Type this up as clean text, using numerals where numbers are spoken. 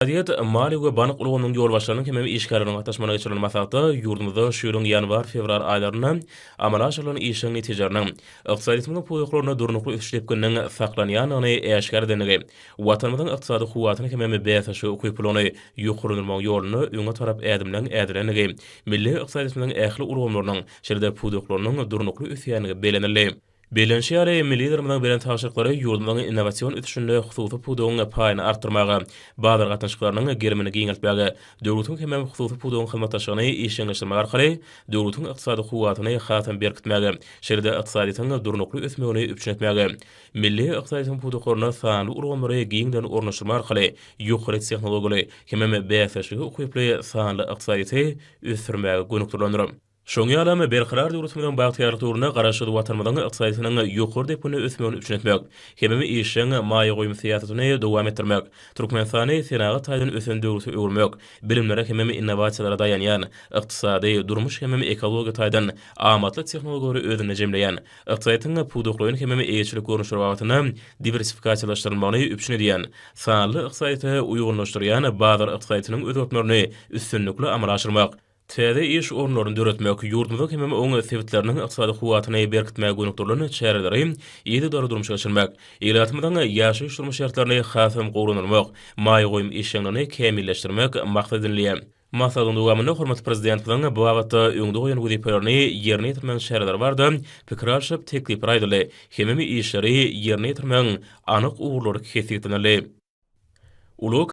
Ykdysadyýet, maliýe we bank ulgamynyň ýolbaşçylarynyň hemem işgärleriniň gatnaşmagynda geçirilen maslahatda ýurdumyzda şu ýylyň ýanwar-fewral aýlarynda amala aşyrylan işleriň netijeleriniň ykdysadyýetimiziň pudaklarynda durnukly ösüş depgininiň saklanýandygyny äşgär edendigi, Watanymyzyň ykdysady kuwwatyny hemem bäsleşige ukyplylygyny ýokarlandyrmagyň ýolunda öňe tarap ädimleň ädilendigi, milli ykdysadyýetimiziň ähli ulgamlarynyň, şeýle-de pudaklarynyň durnukly ösýändigi bellenildi. Bellenişi ýaly, milli Liderimiziň beren tabşyryklary ýurdumyzyň innowasion ösüşinde hususy pudagyň paýyny artdyrmaga, bazar gatnaşyklarynyň gerimini giňeltmäge, döwletiň hemem hususy pudagyň hyzmatdaşlygyny işjeňleşdirmek arkaly döwletiň ykdysady kuwwatyny hasam berkitmäge, şeýle-de ykdysadyýetiň durnukly ösmegini üpjün etmäge, milli ykdysadyýetiň pudaklaryna sanly ulgamlary giňden ornaşdyrmak arkaly ýokary tehnologiýaly hemem bäsdeşlige ukyply sanly ykdysadyýeti ösdürmäge gönükdirilendir. Şoň ýalam, Berkarar döwletimiziň bagtyýarlyk döwründe Garaşsyz Watanymyzyň ykdysadyýetiniň ýokary depginde ösmegini üpjün etmek, hemem işjeň maýa goýum syýasatyny dowam etdirmek, Türkmenistany senagat taýdan ösen döwlete öwürmek, bilimlere hemem innowasiýalara daýanýan, ykdysady, durmuş hemem ekologiýa taýdan amatly tehnologiýalary özünde jemleýän, ykdysadyýetiň pudaklaýyn hemem eýeçilik görnüşleri babatynda diwersifikasiýalaşdyrylmagyny üpjün edýän, sanly ykdysadyýete uýgunlaşdyrýan bazar ykdysadyýetiniň özgertmelerini üstünlikli amala aşyrmak, Täze iş orunlaryny döretmek, ýurdumyzyň hemem oň sebitleriniň ykdysady kuwwatyny berkitmäge gönükdirilen çäreleri yzygiderli durmuşa geçirmek, ilatymyzyň ýaşaýyş-durmuş şertlerini hasam gowulandyrmak, maýa goýum işjeňligini kämilleşdirmek maksat edinilýär. Maslahatyň dowamynda hormatly Prezidentimiziň bu babatda öňde goýan wezipelerini ýerine ýetirmegiň çäreleri barada pikir alşyp, teklipler aýdyldy hemem işleri ýerine ýetirmegiň anyk ugurlary kesgitlenildi. Ulag.